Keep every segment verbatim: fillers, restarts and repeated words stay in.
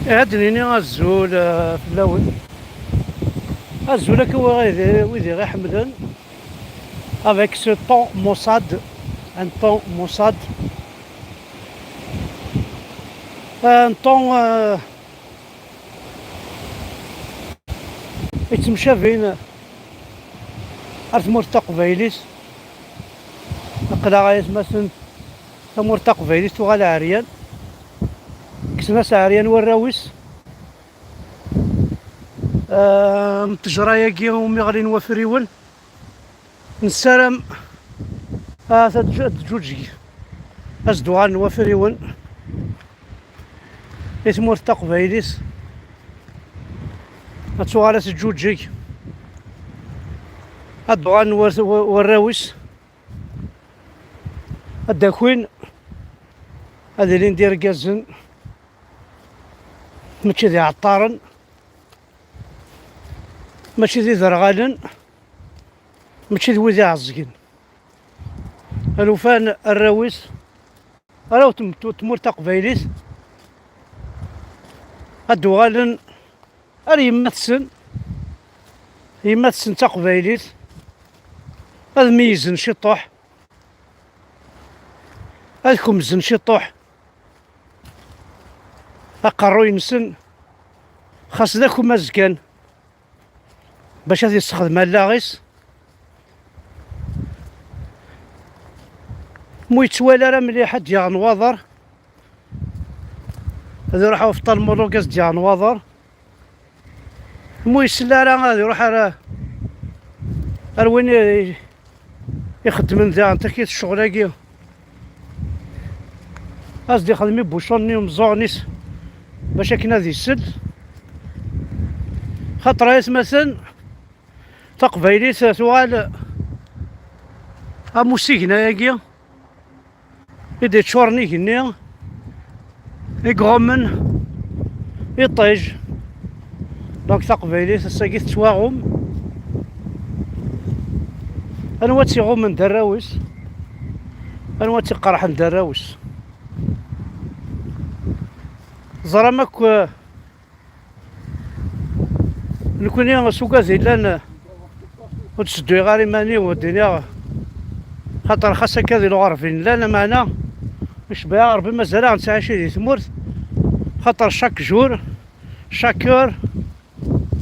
Ad d-nini azul, eh, fell-awen. Azul akka, wid i ɣ-iḥemmlen, avec ce ton maussade, un ton maussade, un ton, eh, yettemcabin ar tmurt taqbaylit. Aql-aɣ ay atmaten, tamurt taqbaylit tuɣal ɛeryan. Kksen-as ɛeryan warraw-is. Ah, am ttejra-agi umi ɣlin wafriwen. Nessaram ahat ad ǧ-, ad ǧǧuǧeg, ad s-d-uɣalen wafriwen i tmurt taqbaylit, ad tuɣal ad teǧǧuǧeg, ad d-uɣalen war-, war-, warraw-is, ad d-akin, ad ilin d irgazen, mačči d iɛeṭṭaren, mačči d iderɣalen, mačči d wid iɛeẓgen. Alufan arraw-is, arraw tm-, tmurt taqbaylit, ad d-uɣalen ar yemma-tsen, yemma-tsen d taqbaylit, ad meyyzen ciṭuḥ, ad kemzen ciṭuḥ aqerruy-nsen, xas d akemmaz kan, bac ad yessexdem allaɣ-is. Mu yettwali ara mliḥ, ad d-yaɣ nwaḍer, ad iruḥ ɣef ṭalmulug, ad s-d-yaɣ nwaḍer. Mu yesla ara, ad iruḥ ara ar win i, ixeddmen daɣen takit ccɣel-agi, ad s-d-ixdem ibucun-nni umeẓẓuɣen-is bac akken ad isel. Xaṭer ay atmaten, taqbaylit tuɣal am usigna-agi i d-iččuren igenni, i iɣummen iṭij. Donc taqbaylit ass-agi tettwaɣum. Anwa tt-iɣummen d arraw-is? Anwa tt-iqerḥen d arraw-is? Teẓram akk, eh, nekni s ugad yellan, ur d-sedduyeɣ ara iman-iw, ad d-iniɣ, xaṭer xas akka di lɣerb i nella, lameɛna icbeɛ Ṛebbi mazal-aɣ nettɛici di tmurt, xaṭer chaque jour, chaque heure,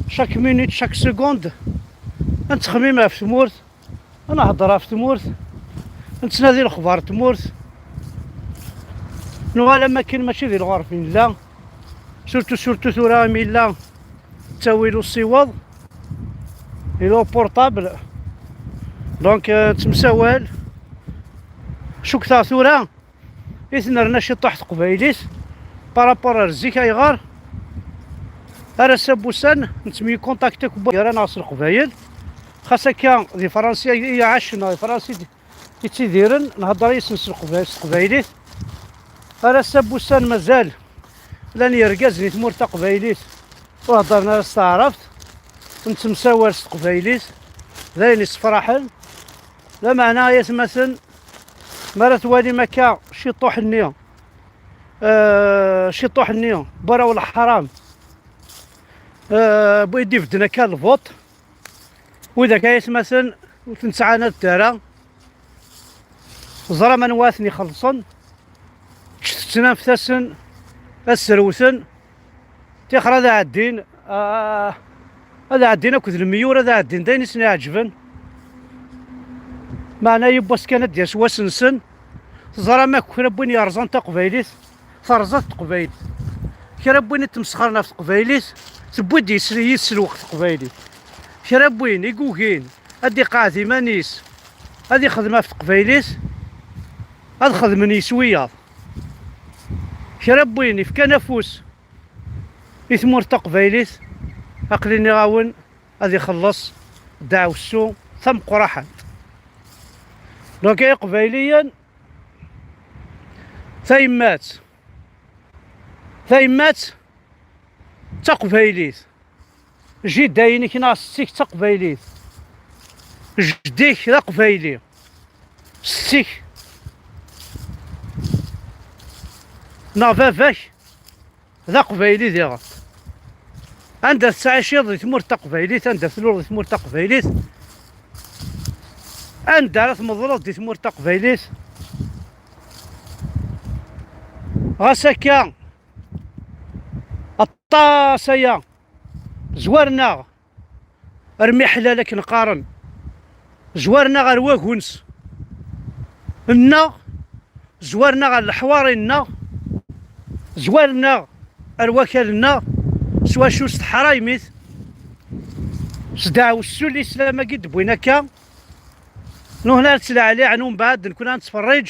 chaque minute, chaque seconde, ad nettxemmim ɣef tmurt, ad nehder ɣef tmurt, ad nettnadi lexbar n tmurt. Nuɣal am akken mačči di lɣerb i nella, surtout, surtout tura imi yella ttawil usiweḍ, ila portable. Donc, euh, nettemsawal. Cukteɣ tura i tennerna ciṭuḥ teqbaylit par rapport ar zik, ayɣer ar ass-a n wussan nettemyikuntakti akk gar-aneɣ s Leqbayel, xas akka di Fransi i ɛacen, di Fransi i d-, i ttidiren, nhedder yis-sen s Leqba-, s teqbaylit. Ar ass-a n wussan mazal llan yergazen i tmurt taqbaylit ur heddren ara s taɛrabt, nettemsawal s teqbaylit, d ayen issefraḥen. Lameɛna ay atmaten, mi ara twalim akka ciṭuḥ-nni, eh, ciṭuḥ-nni n warraw leḥram, eh, i d-ibedden akka lvuṭ, widak ay atmaten ur ten-ttɛanadet ara, teẓram anwa ad ten-ixellṣen, ččet-ten, anfet-asen ad srewten, tixer ad ɛeddin, ah, ad ɛeddin akked lemyur, ad ɛeddin d ayen i sen-iɛeǧben. Meɛna yiwwas kan ad d-yas wass-nsen. Teẓram akk kra n win yerẓan taqbaylit, terẓa-t teqbaylit. Kra n win i temsexren ɣef teqbaylit, tewwi-d yis-, yis lweqt teqbaylit. Kra n win i yugin ad iqeɛɛed iman-is, ad ixdem ɣef teqbaylit, ad xedmen yis wiyaḍ. Kra n win ifkan afus i tmurt taqbaylit, aql-i nniɣ-awen, ad ixelleṣ ddeɛwessu tameqqraḥant. Donc ay iqbayliyen, tayemmat, tayemmat d taqbaylit. Jida-inek neɣ setti-k d taqbaylit. Jeddi-k d aqbayli. Setti-k neɣ baba-k d aqbayli diɣen. Anda tettɛiciḍ di tmurt taqbaylit, anda tluleḍ di tmurt taqbaylit, anda ara tmeḍleḍ di tmurt taqbaylit, ɣas akka aṭas aya zwaren-aɣ ar miḥlal akken qqaren, zwaren-aɣ ar waguns nneɣ, zwaren-aɣ ar leḥwari nneɣ, zwaren-aɣ ar wakal nneɣ, s wacu? S teḥraymit, s ddeɛwessu n lislam-agi d-wwin akka. Nuhna ar ttleɛliɛen umbeɛd nekni ad nettferriǧ,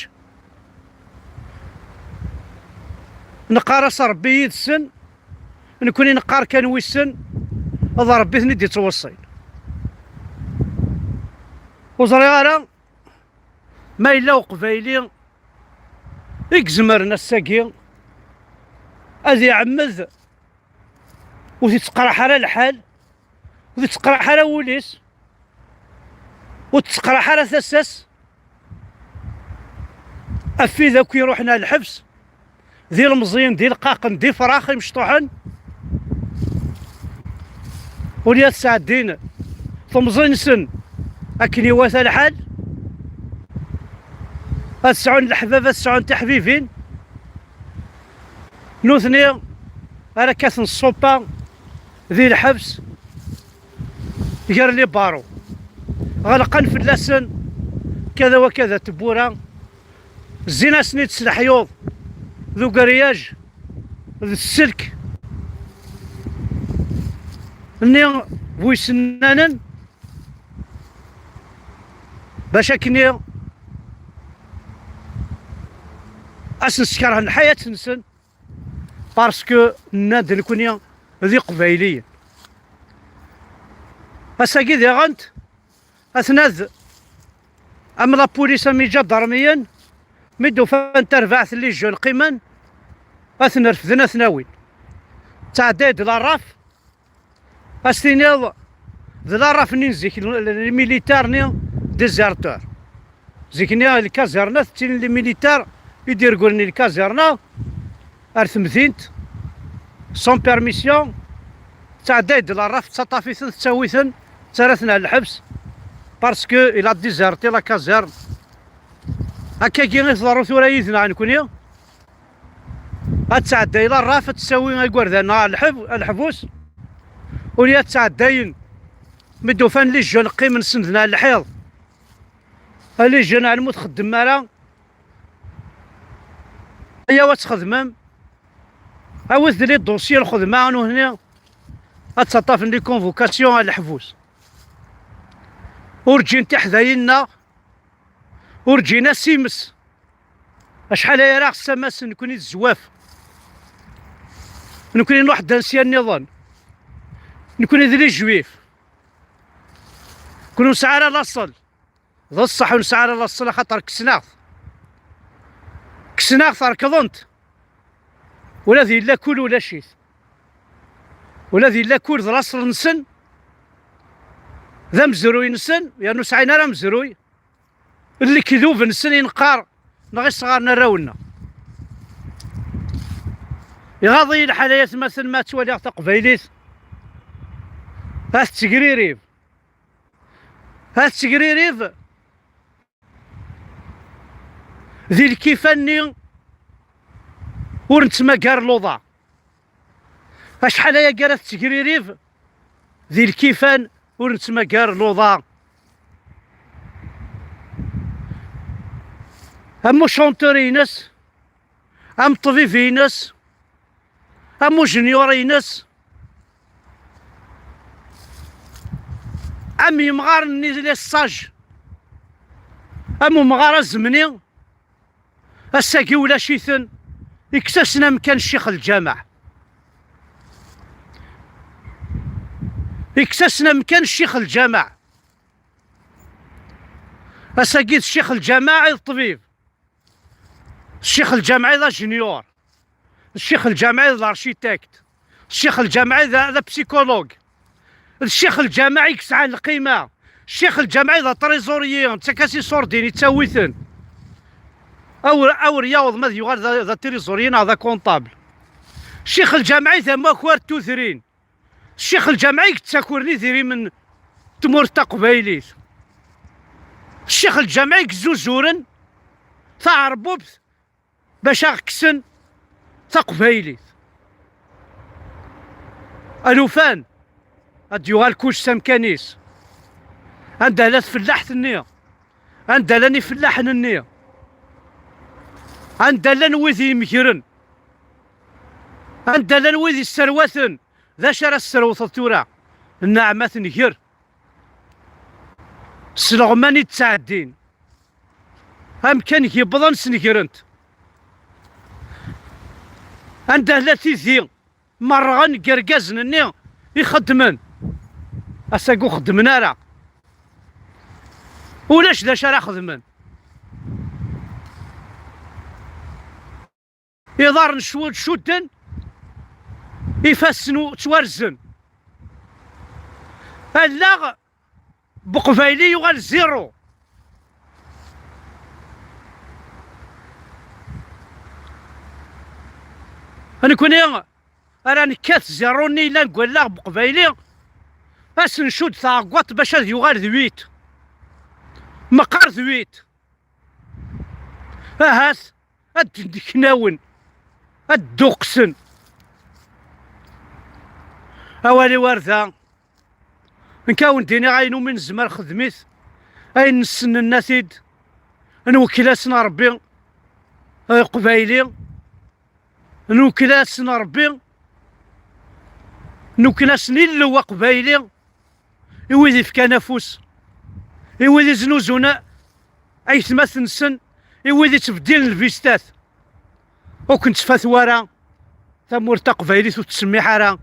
neqqar-as Ṛebbi yid-sen, nekni neqqar kan wissen, d Ṛebbi i ten-id-ittweṣṣin. Ur ẓriɣ ara ma yella uqbayli i izemren ass-agi ad iɛemmed ur t-ittqraḥ ara lḥal, ur t-ittqraḥ ara wul-is, ur t-tettqraḥ ara tasa-s. Af wid akk iruḥen ar lḥebs, d ilemẓiyen, d ileqqaqen, d ifrax imecṭuḥen, ur yat sɛeddin temẓi-nsen akken iwata lḥal, ad sɛun leḥbab, ad sɛun tiḥbibin, nutni ara kkaten ṣṣupa di lḥebs gar les barreaux. Ɣelqen fell-asen kada wa kada tewwura, zzin-asen-id s leḥyuḍ d ugriyaj d sselk nni bu isennanen, bac akken ad sen-skerhen lḥayat-nsen, parce que nnan-d nekni d iqbayliyen. Ass-agi diɣen, atnad am la police am iǧadarmiyen, mi d-ufan tarbaɛt n les jeunes qqimen, ad ten-refden, ad ten-awin. Ttɛedday-d la raf, ad s-tiniḍ d la raf-nni n zik, les militaires-nni déserteurs. Zik-nni lkazerna tettilin les militaires i d-iregglen i lkazerna ar temdint, sans permission, ttɛedday-d la raf, tettaṭṭaf-iten, tettawi-ten, ttarra-ten ar lḥebs, parce que il a déserté la caserne. Akkagi i tḍerru tura yid-neɣ nekni. Ad tɛedday la raf, ad tessawi igerdan ɣer lḥeb-, leḥbus. Ur ad ttɛeddayen mi d-ufan les jeunes qqimen senden ar lḥiḍ. A les jeunes, ɛelmu txeddmem ara. Ayaw ad txedmem. Awit-d les dossiers lxedma nuhni. Ad ttaṭṭafen les convocations ar leḥbus. Ur ǧǧin tiḥdayin-nneɣ. Ur ǧǧin asimes. Acḥal ay ara ɣ-ssamasen nekni d zzwaf. Nekni nruḥ-d ansya nniḍen. Nekni d les juifs. Nekni ur nesɛi ara laṣel. D ṣṣeḥ ur nesɛi ara laṣel axaṭer kksen-aɣ-t. Kksen-aɣ-t, rekḍen-t. Ula d yella kul ulac-it. Ula d yella kul d laṣel-nsen. D amezruy-nsen, yernu ur sɛin ara amezruy. Lekdub-nsen i neqqar, neɣ i sɣar n arraw-nneɣ. Iɣaḍ-iyi lḥal ay atmaten ma ttwaliɣ taqbaylit ad tettgririb. Ad tettgririb di lkifa-nni ur nettmagar luḍa. Acḥal ayagi ara tettgririb di lkifan ur nettmagar luḍa. Am uchanteur-ines, am ṭṭbib-ines, am ujenyur-ines, am yemɣaren-nni les sages, am umɣar azemni, ass-agi ulac-iten, ikkes-asen amkan ccix lǧameɛ. Ikkes-asen amkan ccix lǧameɛ. Ass-agi d ccix lǧameɛ i d ṭṭbib. Ccix lǧameɛ i d ajenyur. Ccix lǧameɛ i d l'architecte. Ccix lǧameɛ i d, d apsikulug. D ccix lǧameɛ i yesɛan lqima. Ccix lǧameɛ i d atrésorier, nettak-as iṣurdiyen, yettawi-ten. Awer, awer yaweḍ ma ad yuɣal d, d atrésorier neɣ d akunṭabl. Ccix Lǧamɛi d amakar n tudrin. Ccix Lǧamɛi i yettakren idrimen n tmurt taqbaylit. Ccix Lǧamɛi i yezzuzuren taɛerbubt bac a ɣ-kksen taqbaylit. Alufan, ad d-yuɣal kuc s amkan-is. Anda llan tfellaḥt-nni? Anda llan ifellaḥen-nni? Anda llan wid yemgren? Anda llan wid yesserwaten? D acu ara tesserwteḍ tura? Nneɛma tenger. S leɣman i d-ttɛeddin. Amkan yewwḍen snegren-t. Anda tella tidi merrɣen deg yergazen-nni ixeddmen? Ass-agi ur xeddmen ara. Ulac d acu ara xedmen. Iḍarren cud-, cudden, ifassen u-, ttwarzen. Allaɣ Buqbayli yuɣal zéro. Nekkni ara nekkat zéro-nni yellan deg wallaɣ Buqbayli, ad s-ncudd taɛeggaṭ bac ad yuɣal d huit. Meqqar d huit. Ahat ad d-nneknawen, ad dduqsen. Awal-iw ar da, nekk a wen-d-iniɣ ayen umi nezmer xedm-it, ayen nessen nenna-t-id, nwekkel-asen Ṛebbi, eh, Aqbayli, nwekkel-asen Ṛebbi, nwekkel-asen Illu Aqbayli, i wid ifkan afus, i wid iznuzun aytmaten-nsen, i wid ittbeddilen lbistat. Ur ken-ttfatu ara, tamurt taqbaylit ur tettsemmiḥ ara.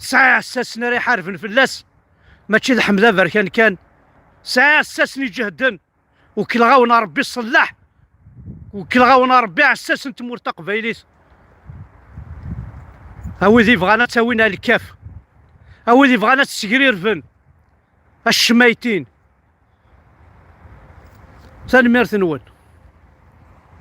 Tesɛa iɛessasen ara iḥarben fell-as, mačči d Ḥmed Aberkan kan. Tesɛa iɛessasen iǧehden. Wekleɣ-awen Ṛebbi ṣṣellaḥ. Wekleɣ-awen Ṛebbi ɛessas n tmurt taqbaylit. A wid ibɣan ad tawin ar lkaf. A wid ibɣan ad tessegrirben. Acmaytin. Tanemmirt-nwen.